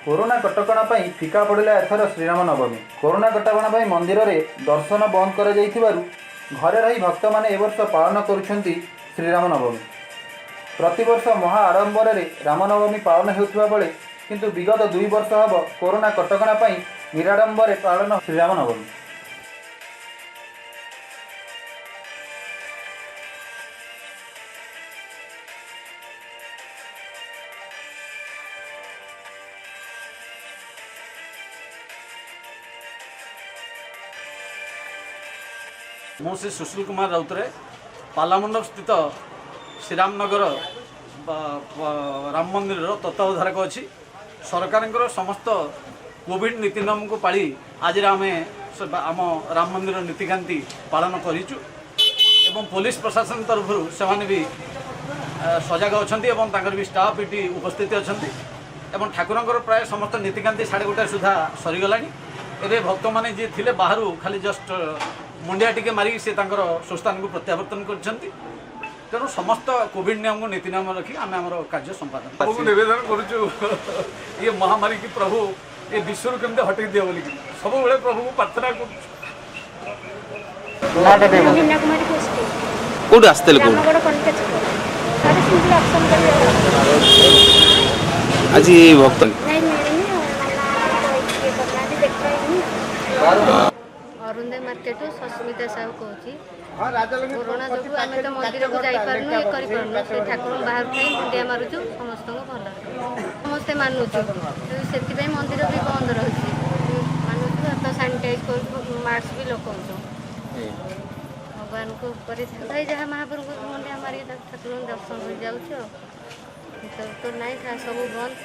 Corona କଟକଣା ପାଇଁ ଫିକା ପଡ଼ିଲା ଏଥର ଶ୍ରୀରାମ ନବମୀ। କରୋନା କଟକଣା ପାଇଁ ମନ୍ଦିରରେ ଦର୍ଶନ ବନ୍ଦ କରାଯାଇଥିବାରୁ ଘରେ ରହି ଭକ୍ତମାନେ ଏ ବର୍ଷ ପାଳନ କରୁଛନ୍ତି ଶ୍ରୀରାମ ନବମୀ। ପ୍ରତିବର୍ଷ ମହା ଆଡ଼ମ୍ବରରେ ରାମନବମୀ ପାଳନ ହେଉଥିବା ବେଳେ କିନ୍ତୁ ବିଗତ 2 ବର୍ଷ ହେବ କରୋନା କଟକଣା ପାଇଁ ନିରାଡ଼ମ୍ବରରେ ପାଳନ ଶ୍ରୀରାମ ନବମୀ। ମୁଁ ଶ୍ରୀ ସୁଶୀଲ କୁମାର ରାଉତରାୟ, ପାଲାମଣ୍ଡପ ସ୍ଥିତ ଶ୍ରୀରାମନଗର ରାମ ମନ୍ଦିରର ତତ୍ତ୍ୱାବଧାରକ ଅଛି। ସରକାରଙ୍କର ସମସ୍ତ କୋଭିଡ଼ ନୀତି ନିୟମକୁ ପାଳି ଆଜିର ଆମେ ଆମ ରାମ ମନ୍ଦିର ନୀତିକାନ୍ତି ପାଳନ କରିଛୁ ଏବଂ ପୋଲିସ ପ୍ରଶାସନ ତରଫରୁ ସେମାନେ ବି ସଜାଗ ଅଛନ୍ତି ଏବଂ ତାଙ୍କର ବି ଷ୍ଟାଫ୍ ଏଠି ଉପସ୍ଥିତ ଅଛନ୍ତି ଏବଂ ଠାକୁରଙ୍କର ପ୍ରାୟ ସମସ୍ତ ନୀତିକାନ୍ତି 1:30 ସୁଦ୍ଧା ସରିଗଲାଣି। ଏବେ ଭକ୍ତମାନେ ଯିଏ ଥିଲେ ବାହାରୁ, ଖାଲି ଜଷ୍ଟ ମୁଣ୍ଡିଆ ଟିକେ ମାରିକି ସେ ତାଙ୍କର ସ୍ୱସ୍ଥାନକୁ ପ୍ରତ୍ୟାବର୍ତ୍ତନ କରିଛନ୍ତି। ତେଣୁ ସମସ୍ତ କୋଭିଡ଼ ନିୟମକୁ ନୀତି ନିୟମ ରଖି ଆମେ ଆମର କାର୍ଯ୍ୟ ସମ୍ପାଦନ ପ୍ରଭୁଙ୍କୁ ନିବେଦନ କରୁଛୁ, ଇଏ ମହାମାରୀ କି ପ୍ରଭୁ ଏ ବିଶ୍ୱରୁ କେମିତି ହଟେଇ ଦିଅ ବୋଲିକି ସବୁବେଳେ ପ୍ରଭୁଙ୍କୁ ପ୍ରାର୍ଥନା କରୁଛୁ। ମୀନା କୁମାରୀ ପୃଷ୍ଟି। କୋଉଠି ଆସିଥିଲେ, କୋଉଠି? ରାମଗଡ଼ କନିକା ଛକ। ତାର ସେମିତି ଦର୍ଶନ କରିବାକୁ। ଆଜି ଭକ୍ତ ନାଇଁ, ମିଳିନି ଆଉ। ନନା କହିକି ଇଏ କରିନାହାନ୍ତି, ଦେଖାଇନି। ଅରୁନ୍ଦେ ମାର୍କେଟରୁ ସସ୍ମିତା ସାହୁ କହୁଛି। କରୋନା ଯୋଗୁଁ ଆମେ ତ ମନ୍ଦିରକୁ ଯାଇପାରୁନୁ, ଇଏ କରିପାରୁନୁ। ସେ ଠାକୁରଙ୍କ ବାହାରୁ ଥାଇ ମୁଣ୍ଡିଆ ମାରୁଛୁ। ସମସ୍ତଙ୍କୁ ଭଲ, ସମସ୍ତେ ମାନୁଛୁ। ତେଣୁ ସେଥିପାଇଁ ମନ୍ଦିର ବି ବନ୍ଦ ରହୁଛି। ମାନୁଛୁ, ହାତ ସାନିଟାଇଜ୍ କରୁଛୁ, ମାସ୍କ ବି ଲଗାଉଛୁ। ଭଗବାନଙ୍କ ଉପରେ ଭାଇ ଯାହା ମହାପ୍ରଭୁଙ୍କୁ ମୁଣ୍ଡିଆ ମାରିକି ଠାକୁରଙ୍କୁ ଦର୍ଶନ କରି ଯାଉଛୁ। ଆଉ ଭିତରେ ତ ନାହିଁ, ସବୁ ବନ୍ଦ।